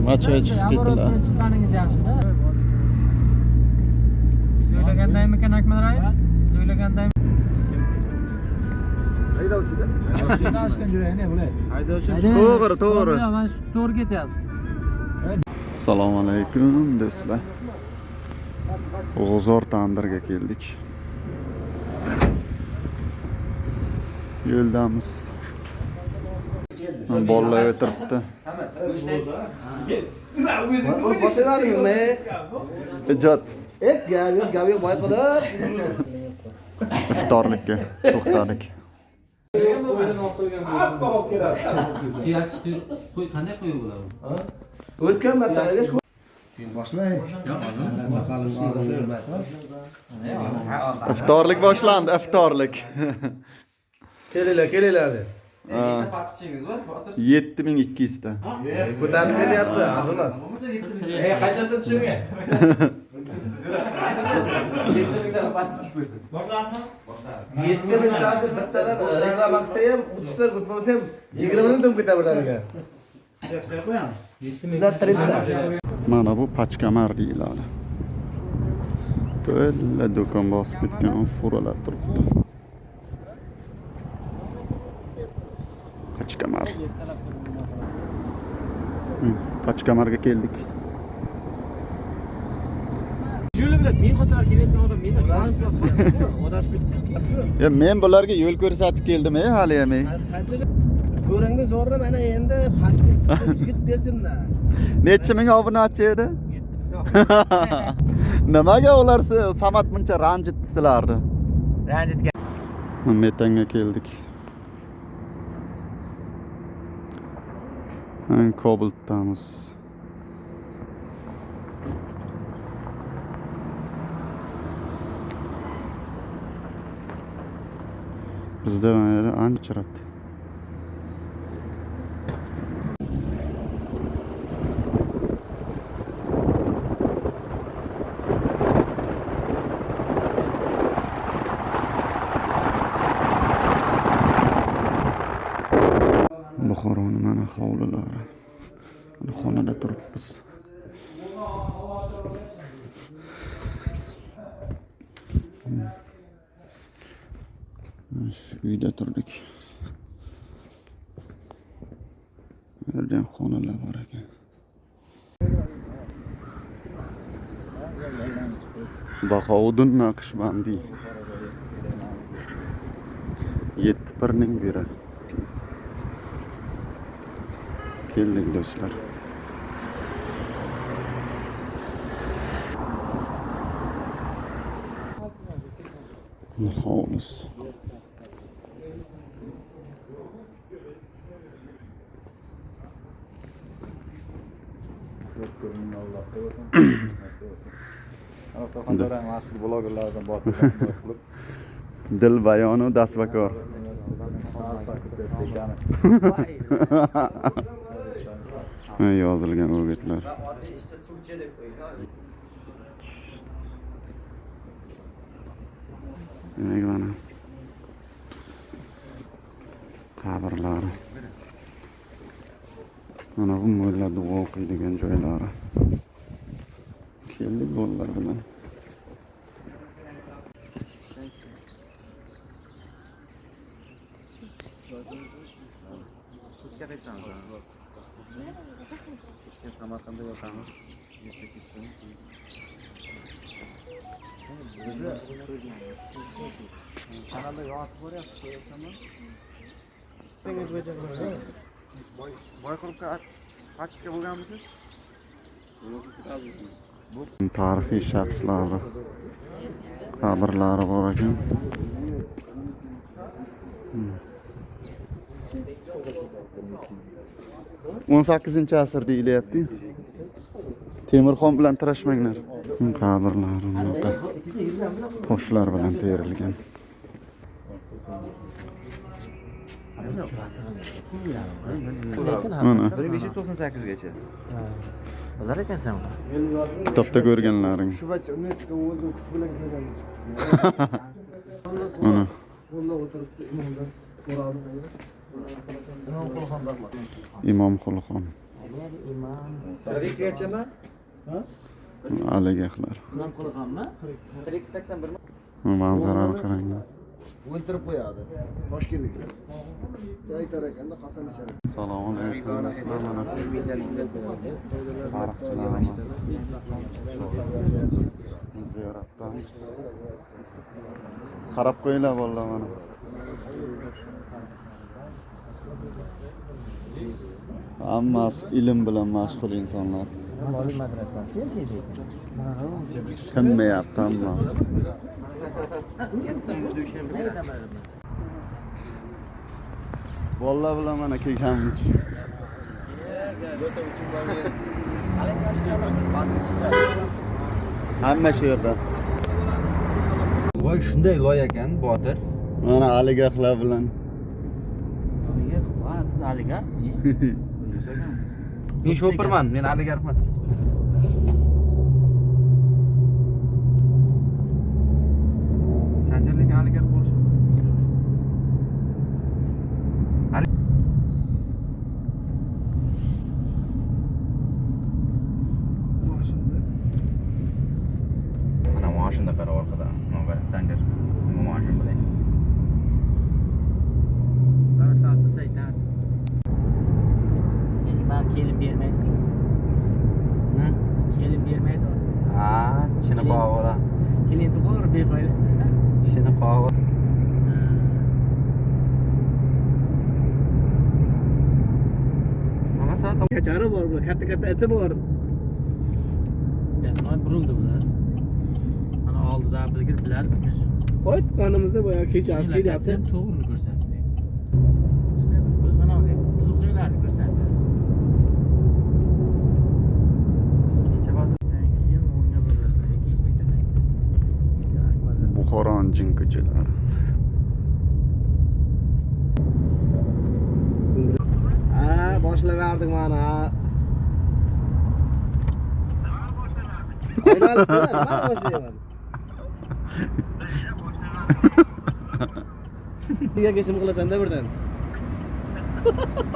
Machoga chiqib ketdilar. Chiqqaningiz yaxshi-da. Siz o'ylagandaymikan, Akmal rais? Siz o'ylaganday. Haydovchida. To'g'ri, to'g'ri. Mana shu to'g'ri ketyapsiz. Assalomu alaykum do'stlar. G'uzor tandirga keldik. Yo'ldamiz. Bolalar o'tiribdi. Boshlayverdingizmi? Ijod Gap yo'q, gap yo'q, boy qilib. iftorlikka to'xtadik. Suyaksiz qo'y qanday qo'y bo'ladi? O'tgan marta sen boshlay. Iftorlik boshlandi, iftorlik. Kelinglar, kelinglar. Nechta подписчиgingiz bor, Botir? 7200 ta. Ko'tarib ketyapti, hazil emas. Qaytadan tushirma. 7 mingta подписчик bo'lsin. 7 mingtasi bittadan reklama qilsa ham, 30 ta bo'lmasa ham 20 ming to'm ketadi birdaniga. Sizlar tiriklar. Mana bu pachkamar deyiladi. To'la do'kon bosib ketgan furalar turibdi. Pachkamar. Pachkamarga keldik. Men qator kelayotgan odam mendan yarim soat Adashib ketdi. Ya men bularga yo'l ko'rsatib keldim, ey hali ham. Ey. Qancha ko'ringda zo'rla mana endi podpis yigit bersinda. Necha ming obunachi edi? Nimaga ular Samad buncha ranjitdi sizlarni? Ranjitgan. Metanga keldik. Kobaltdamiz. Bizda mana yerda ancha chirat. Buxoroni mana hovlilari. Mana xonada turibmiz. Mana shu uyda turdik. Bu yerda ham xonalar bor ekan. Bahovuddin Naqshbandiy. Yetti pirning biri. Keldik do'stlar. Hovlisi. Surxondaryo mashhur blogerlardan qilib Dil bayonu dastbakor. Ha, yozilgan o'gitlar. Demak, mana qabrlari. Mana bu mulla duo o'qiydigan joylari. Keldik bolalar bilan. Kechga qaytamiz. Kechga Samarqandda yotamiz. Erta kechga. Bizni kanalda yotib boryapti, ko'ryapsanmi? Boyquruqqa подписка bo'lganmisiz? Tarixiy shaxslarni qabrlari bor ekan. 18-asr deyilyapti. Temirxon bilan tirashmanglar. Qabrlari bunaqa toshlar bilan terilgan. Mana 1598 gacha. Bo'lar ekansan. kitobda ko'rganlaring. Shu bacha UNESCO o'zi kuch bilan kirgan. Mana Mulla o'tiribdi imomda. So'radi. Imom Qulxon rahmat. Imom Xulxon. Iman. 42gachami? Aligohlar. Bilan qilganmi? 42 81. Manzarani qaranglar. O'ltirib qo'yadi. Toshkentliklar. Aytar ekanda qasam ichadi. Assalomu alaykum. Mana tarixchilarimiz ziyoratdamiz. Qarab qo'yinglar bolalar mana. Hammasi ilm bilan mashg'ul insonlar. Oliy madrasasi yashaydi. Tinmayapti hammasi. Bolalar bilan mana kelganmiz. Hamma shu yerda. Voy, shunday loy ekan, botir. Mana aligohlar bilan. Va biz aligar. Men shopirman, men aligar emas. Sanjar lekin aligar bo'lishi mumkin. Mana mashinada qara orqadan. Mana qara, Sanjar. Nima mashina bilan. Bir soat bo'lsa aytardi. Lekin man kelin bermaydi hech kim. Kelin bermaydi. Ha, tishini qog'ib oladi. Kelin tug'ur befoyda. Tishini qog'ib. Nima soat? Kachari bor, bular katta katta iti bor. Mana burildi bular. Mana oldida bilgir biladi biz. Aytganimizda boya kechasi kelyapti. To'g'rini ko'rsatdi. Mana qiziq joylarni ko'rsatdi. Kecha botir. Keyin o'ngga burilasan, yoki inspektor aytdi. Buxoroning jin ko'chalari. Ha, boshlaverdik mana. Aylanishdi, nima boshlayman? Nega kesim qilasan-da birdan?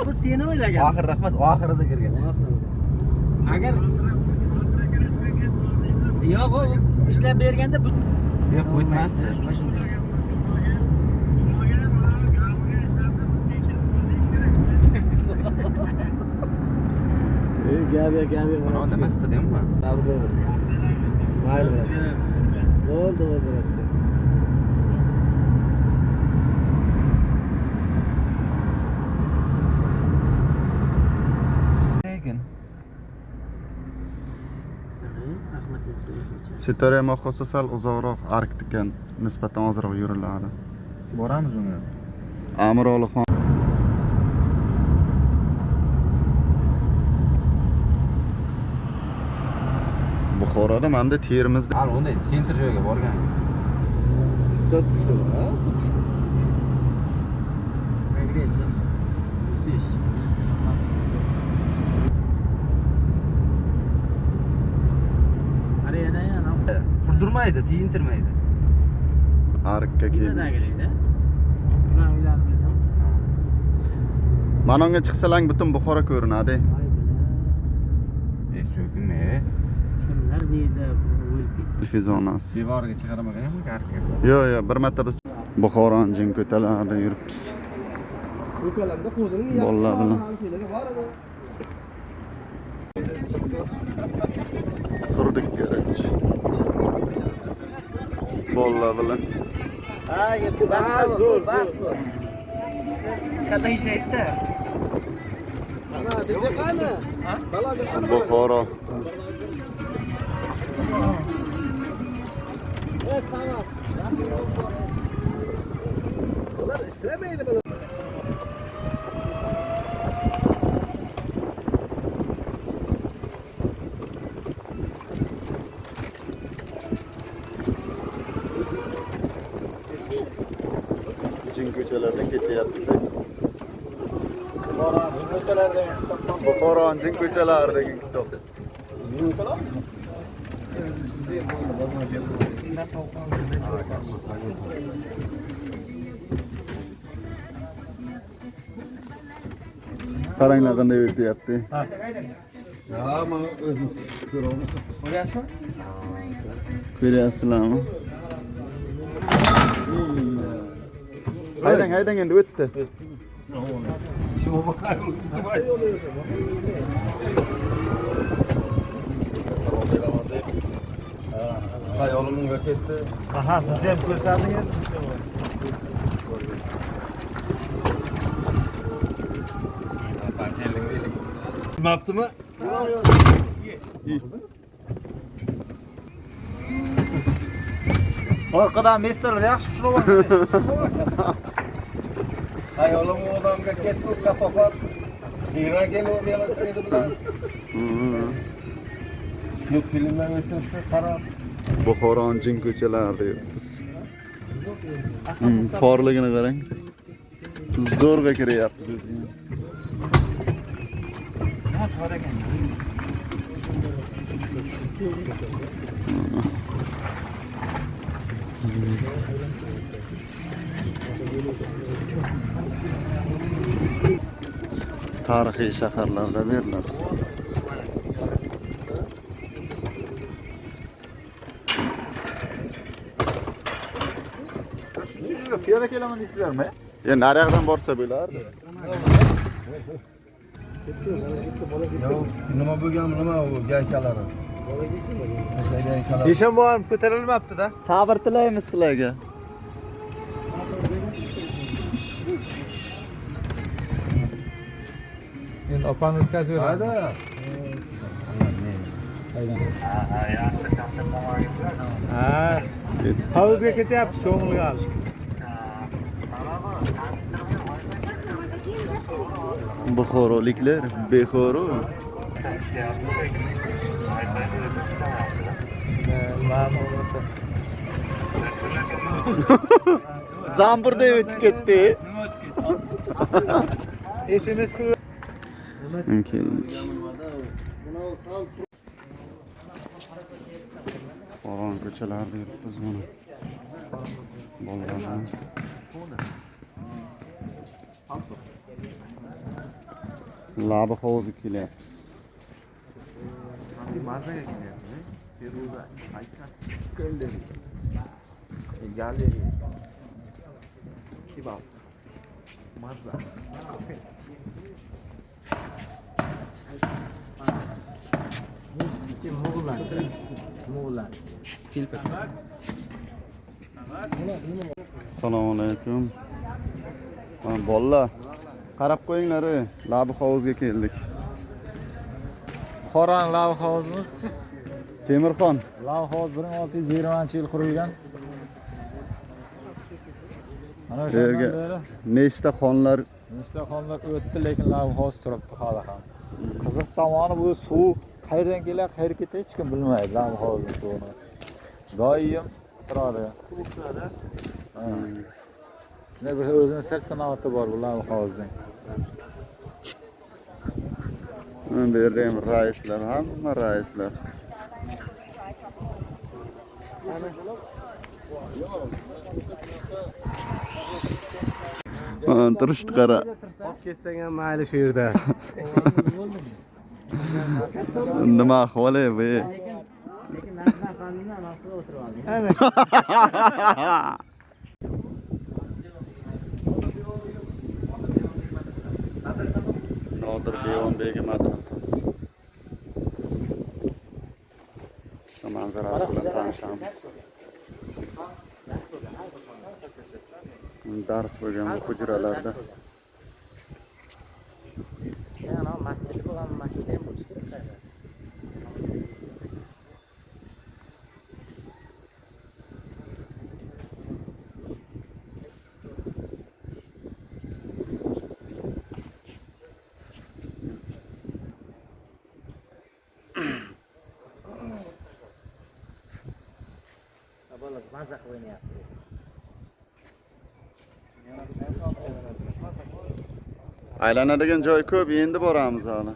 Bu seni o'ylagan. Oxir rahmat, oxirida kirgan. Agar yo'q, u ishlab berganda bu Yo'q, o'tmasdi. Mana shunday. Ey, gap yo'q, gap yo'q. Mana nima stadionmi? Tabriklayman. Mayli, брат. Bo'ldi, bo'ldi, брат. Lekin Ahmad Yesaviy ko'chasi. Sirdaryo mahallasi sal uzoqroq, Arktika nisbatan ozroq yuriladi. Boramiz unga. Amir Olixon. Buxoroda mana Termizda Hali unday центр joyga borgan. Iqtisod kuchli, ha? Iqtisod kuchli. Progress. O'sish. Ministr. Qara yana yana Qurdirmaydi, tiyintirmaydi. Arkka keldik. Nimadagida? Ular uylarni bilsam. Mana unga chiqsalang butun Buxoro ko'rinadi. Voy bila. E, so'kinma. Kimlar deydi, bu o'lib ketdi. Selfie zonasi. Devorga chiqarmagan ham arkka. Yo'q, yo'q, bir marta biz Buxoroning jin ko'chalarida yuribmiz. Ko'kalamda qo'zining Bolalar bilan. Bor edi. Surdik kerak. Bolalar bilan. Ha, zo'r, zo'r. Katta ishlaydi. Mana, deja qani? Baloga qani? Buxoro. Ular ishlamaydi bular. Jin ko'chalarida ketyapmiz. Buxoroning jin ko'chalari degan kitob. Qaranglar qanday o'tyapti. Ha, mana o'zim ko'ryapsizmi? Ko'ryapsizlarmi? Haydang, haydang endi o'tdi. Hayolim unga ketdi. Aha, bizni ham ko'rsatding endi. Maptimi? Orqadan mesterlar yaxshi ushlab Hayolim u odamga ketdi, u kasofat. Yigirma kilo velosipedi bilan. Multfilmlar o'tiribdi, qarab. Buxoroning jin ko'chalarida yuribmiz. Torligini qarang. Zo'rg'a kiryapmiz o'zi. Nima tor ekan? Tarixiy shaharlarda beriladi. Piyoda kelaman deysizlarmi? Ya nariyoqdan borsa bo'lardi. Nima bo'lgan, nima u gaykalari? O'sha gaykalar. Eshon bovam ko'tarilmabdi-da. Sabr tilaymiz sizlarga. Endi opani o'tkazib beradi. Hayda. Ha. Hovuzga ketyapti cho'milgan. Buxoroliklar bexoru. Nima bo'lmasa. Zamburday o'tib ketdi. SMS qilib Keldik. Buxoro ko'chalarida yuribmiz mana. Bolalar. Labi hovuzga kelyapmiz. Mazaga kelyapti. Feruza Aykat Gallery. Gallery. Kebab. Maza. Assalomu alaykum. Mana bolalar, qarab qo'yinglar, ey. Labi hovuzga keldik. Buxoroning lav hovuzimiz. Temirxon, Lav hovuz 1620-yil qurilgan. Mana Bu o'shandan yerga beri nechta xonlar nechta xonlar o'tdi, lekin lav hovuz turibdi hali ham. Qiziq tomoni bu suv qayerdan keladi, qayerga ketadi hech kim bilmaydi lav hovuzni suvini. Doim turadi. Ha. Shunday bir o'zini sir sanoati bor bu lav hovuzning. Mana bu yerda ham raislar, hamma raislar. Mana turishdi qara. Olib ketsang ham mayli shu yerda. Nima ahvol ey bu? Lekin narxlar qanday anosida o'tirib oldik. Nodir Devonbegi madrasasi. Shu manzarasi bilan tanishamiz. Dars bo'lgan bu hujralarda. Yana masjid bo'lgan, masjid ham bo'lishi kerak. Bola maza qilib o'ynayapti. Aylanadigan joy ko'p, endi boramiz hali.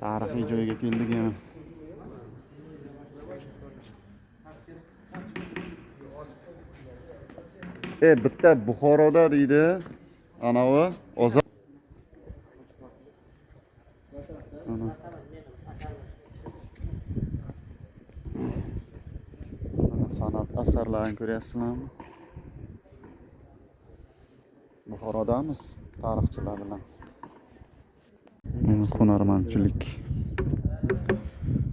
Tarixiy joyga keldik yana. Bitta Buxoroda deydi. Anavi Ozod. Ana. Mana san'at asarlarini ko'ryapsizlarmi? Buxorodamiz tarixchilar bilan. Mana hunarmandchilik.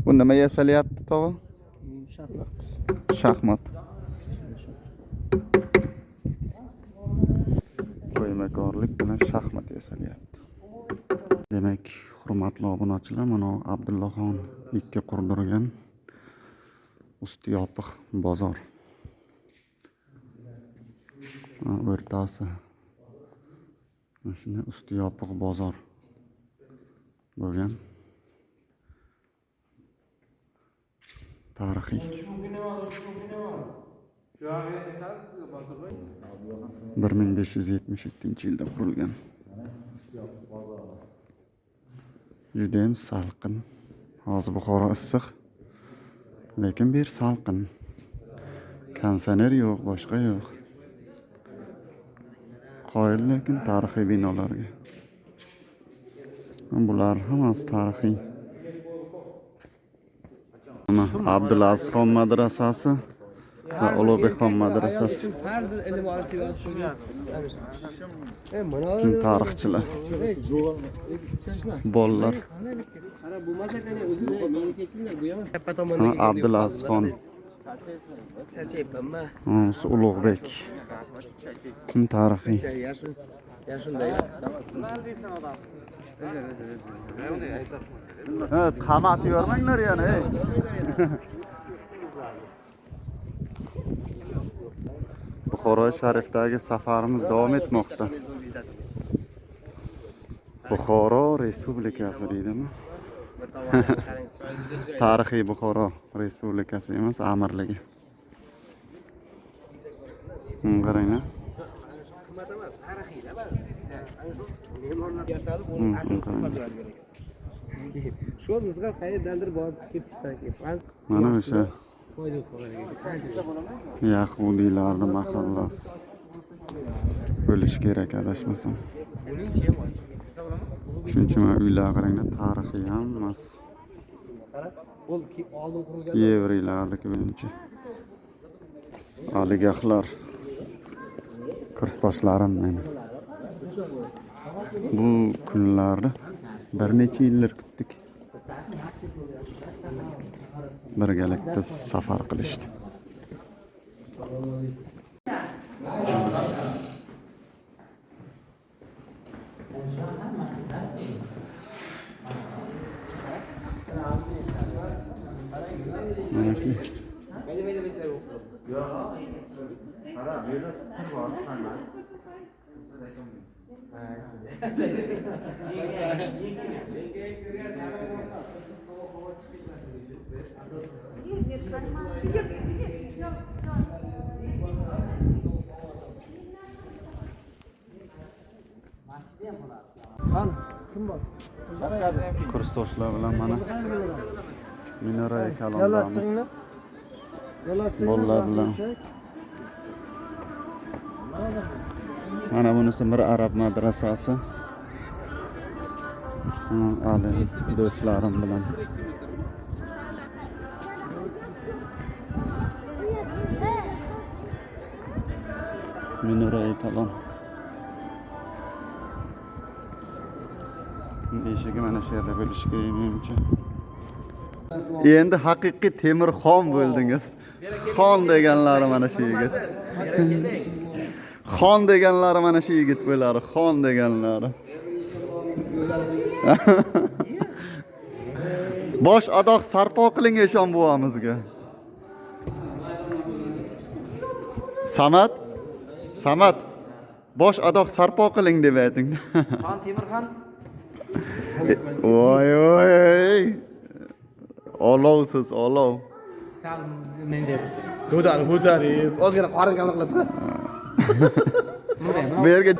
Bu nima yasalyapti tog'a? Shaxmat. Shaxmat. Qo'ymakorlik bilan shaxmat yasalyapti. Demak, hurmatli obunachilar, mana Abdullaxon ikki qurdirgan usti yopiq bozor. O'rtasi. Mana shunday usti yopiq bozor bo'lgan. Tarixiy. 1577-yilda qurilgan. Judayam salqin. Hozir Buxoro issiq, lekin bu yer salqin. Konditsioner yo'q, boshqa yo'q. Qoyil lekin tarixiy binolarga. Bular hammasi tarixiy. Mana Abdulazizxon madrasasi va Ulug'bekxon madrasasi. Tarixchilar. Bolalar. Abdulazizxon. Ulug'bek. Tarixiy. Ha, qamatib yormanglar yana, ey. Buxoro sharifdagi safarimiz davom etmoqda. Buxoro Respublikasi deydimi? Tarixiy Buxoro Respublikasi emas, amirligi. Qaranglar. Shu nusxa qayerdandir borib kelib chiqqan. Mana o'sha yahudiylarni mahallasi bo'lishi kerak adashmasam. Shuning uchun mana uylar qaranglar, tarixiy hammasi. Yevreylarniki menimcha. Oligarxlar, kursdoshlarim meni. Bu kunlarni bir necha yillar kutdik. Birgalikda safar qilishdi. Manaki kursdoshlar bilan mana Minora Kalondamiz. Bolalar bilan. Mana bunisi Mir Arab madrasasi. Ali do'stlarim bilan. Minora Kalon. Eshigi mana shu yerda bo'lishi kerak menimcha. Endi haqiqiy Temirxon bo'ldingiz. Xon deganlari mana shu yigit. Xon deganlari mana shu yigit bo'ladi, xon deganlari. Bosh adoq sarpo qiling eshon buvamizga. Samad, Samad, bosh adoq sarpo qiling deb ayting. Xon Temirxon. Voy voy. Olovsiz, olov. Sal men deb. Ko'tarib, ko'tarib, ozgina qorin kamroq qiladi. Bu yerga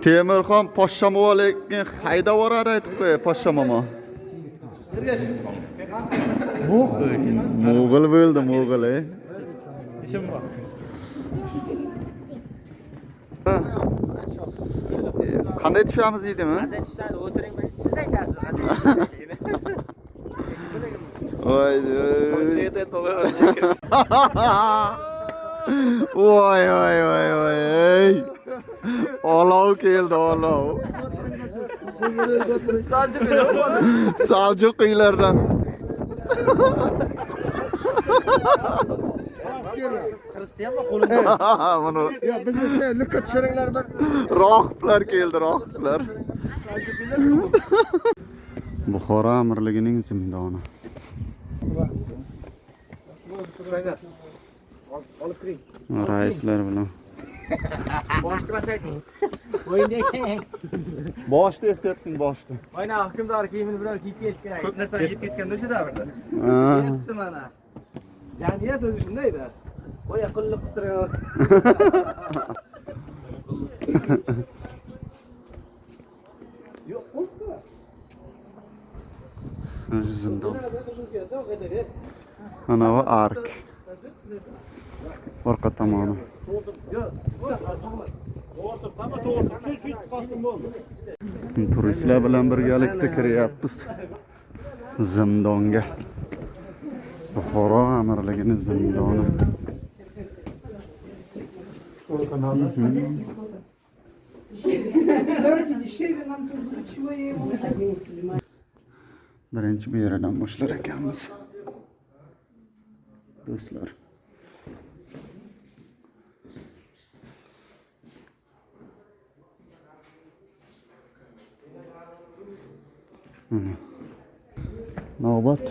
Temirxon poshsha momo lekin haydab yuboradi aytib qo'yay poshsha momo. Mo'g'il bo'ldi, mo'g'il, ey. Ishim bor. Qanday tushamiz deydimi? Qanday tushadi? O'tiring, bir siz aytasiz qanday. Voy. Voy voy voy voy. Olov keldi, olov. Saljuqiylardan. Xristianmi qo'limda? Buni Yo, bizni shu lukka tushiringlar bir. rohiblar keldi, rohiblar. Buxoro amirligining zindoni. Olib kiring. Raislar bilan. Boshni ayting. O'yinda ekan. Boshni ehtiyot qiling, boshni. Oyna hukmdor kiyimini biror kiyib kelish kerak. Ko'p narsani yeb ketganda o'sha davrda. Ketdi mana. Jamiyat o'zi shundayda. Qo'ya qulluq qilib turgan. Yo'q, qulf-ku. Zindon. Mana bu ark. Orqa tomoni. Turistlar bilan birgalikda kiryapmiz zindonga. Buxoro amirligining zindoni. Давайте дешевле нам тут чего я его. Birinchi bu yerdan boshlar ekanmiz. Do'stlar. Mana. Navbat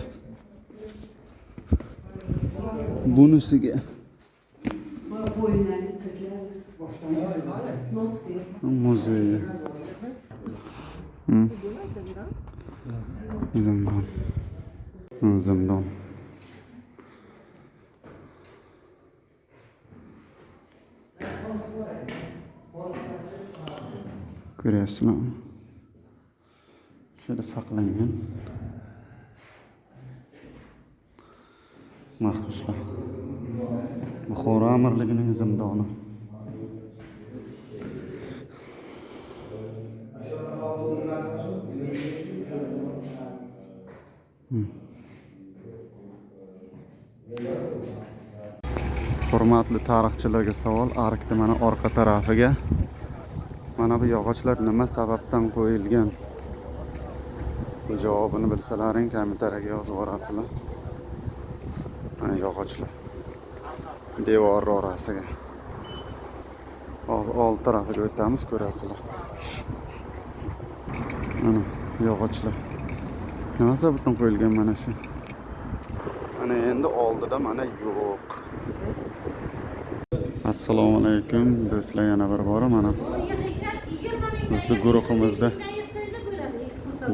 bunisiga. Muzey. Zindon. Zindon. Ko'ryapsizlarmi? Shu yerda saqlangan mahbuslar. Buxoro amirligining zindoni. Hurmatli tarixchilarga savol, arkni mana orqa tarafiga mana bu yog'ochlar nima sababdan qo'yilgan? Javobini bilsalaring kommentariyaga yozib yuborasizlar. Mana yog'ochlar devor orasiga. Hozir old tarafiga o'tamiz, ko'rasizlar. Mana yog'ochlar. Nima sababdan qo'yilgan mana shu? Mana endi oldida mana yo'q. Assalomu alaykum do'stlar, yana bir bora mana bizni guruhimizda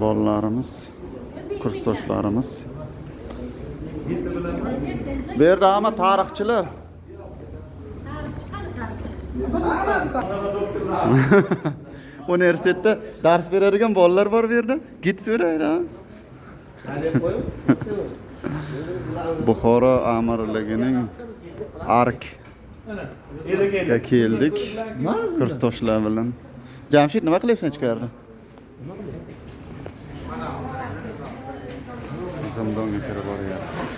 bolalarimiz, kursdoshlarimiz. Bu yerda hamma tarixchilar. Tarixchi qani tarixchi? Universitetda dars beradigan bolalar bor bu yerda. Gits beradi. Ha? Buxoro amirligining ark ga keldik kursdoshlar bilan. Jamshid, nima qilyapsan ichkarida? Zindonga kirib boryapmiz.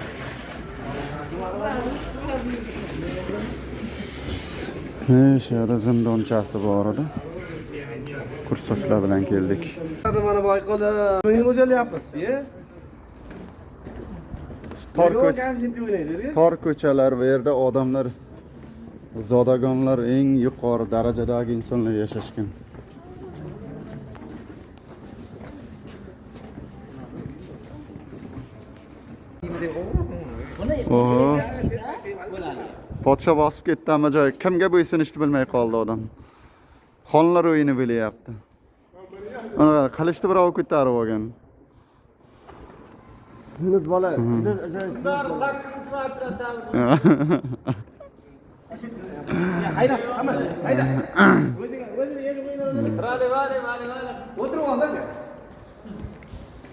Shu yerda zindonchasi bor edi. Kursdoshlar bilan keldik. Mana boyqo'li. Mo'ljallayapmiz, ye? Tor ko'chalar bu yerda odamlar, zodagonlar, eng yuqori darajadagi insonlar yashashgan. Oho. Podsho bosib ketdi hamma joy. Kimga bo'ysunishni bilmay qoldi odam. Xonlar o'yini bilyapti. Mana qilichni birov ko'tarib olgan. Sunnat bola. Hayda, hamma, hayda. O'zing, o'zing yerga qo'yinglar. Vale, vale, vale, vale. O'tirib olda sen.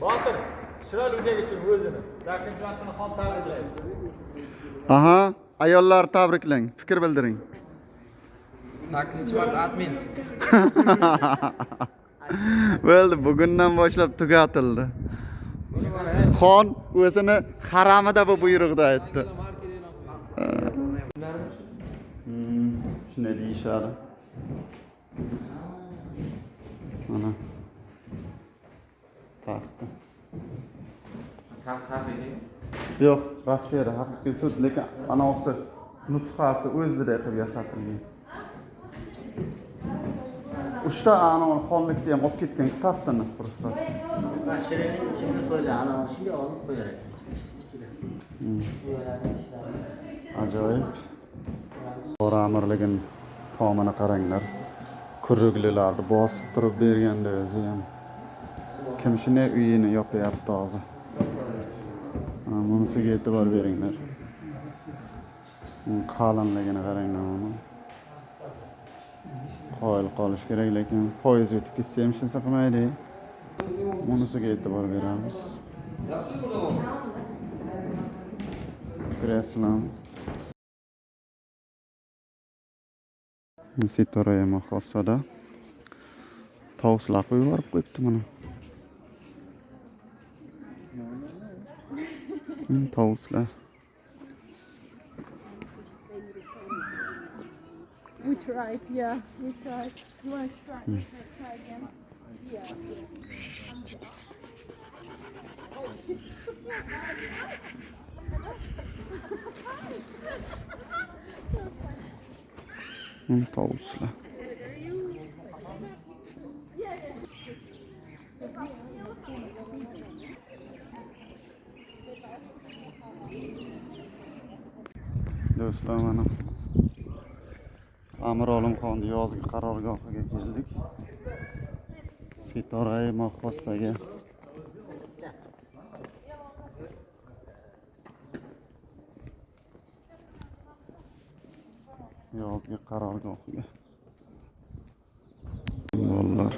Botir, chiroyli uyga chiqib o'zini. Sakkizinchi martani xon tabriklaydi. Aha, ayollar tabriklang, fikr bildiring. 8 mart admin. Bo'ldi, bugundan boshlab tugatildi. Xon o'zini haramida bu buyruqda aytdi. Shunday deyishadi. Mana taxti. Taxt haqiqiy. Yo'q, Rossiyada haqiqiy sud, lekin anavisi nusxasi o'zida qilib yasatilgan. Uchta anavi xonlikda ham olib ketgan taxtini ruslar. Shirinning ichini qo'ydi, ana shunday olib qo'yar ekan ichida. Ajoyib. Buxoro amirligini tomini qaranglar. Kuruklilarni bosib turib berganda o'zi ham. Kim shunday uyini yopyapti hozir. Bunisiga e'tibor beringlar. Qalinligini qaranglar uni. Qoyil qolish kerak, lekin poyezd o'tib ketsa ham hech narsa qilmaydi. Bunisiga e'tibor beramiz. Ko'ryapsizlarmi? Sitora Mahosada tovuslar qo'yib yuborib qo'yibdi mana. Tovuslar. We tried, yeah, we tried. You want to try? Try again? Yeah. Tovuslar. Do'stlar, mana Amir Olimxonni yozgi qarorgohiga keldik. Sitorai Mahossaga. Yozgi qarorgohiga. Bolalar.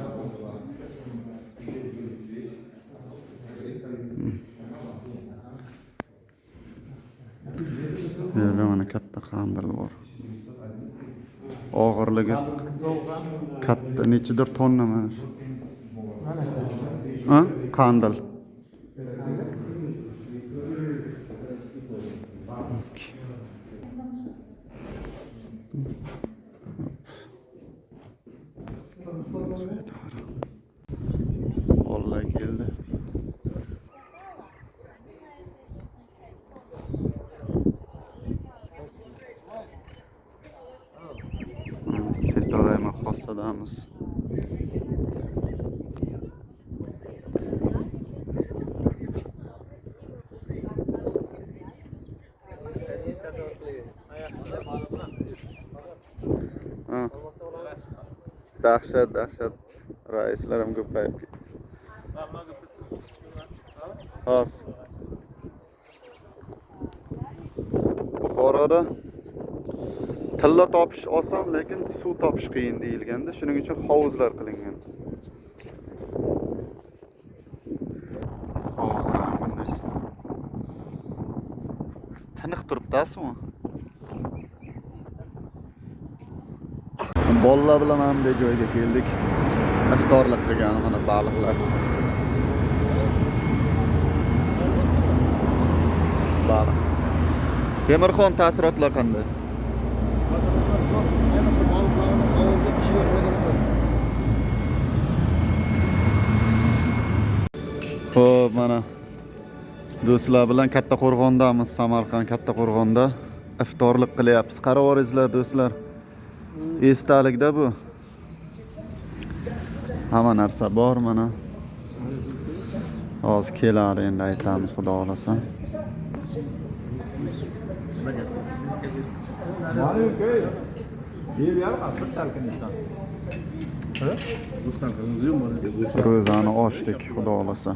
Bu yerda mana katta qandil bor. Og'irligi katta, nechidir tonna mana shu. Ha? Qandil. Bolalar keldi. Sitorai Mahossadamiz. Dahshat, dahshat. Raislar ham ko'payib ketdi. Hozir Buxoroda tilla topish oson, lekin suv topish qiyin deyilganda, shuning uchun hovuzlar qilingan. Hovuzlar bunday. Tiniq turibdi suvi. Bolalar bilan mana bunday joyga keldik. Iftorlik qilgan mana baliqlar. Baliq. Temirxon, taassurotlar qanday? Taassurotlar zo'r. Ayniqsa baliqlarning og'izda tishi yo'qligini ko'rdim. Xo'p, mana do'stlar bilan Katta Qo'rg'ondamiz, Samarqand Katta Qo'rg'onda iftorlik qilyapmiz. Qaravoringizlar do'stlar. Esdalikda bu. Hamma narsa bor mana. Hozir kelar endi aytamiz, xudo xolasa. Ro'zani ochdik, xudo xolasa.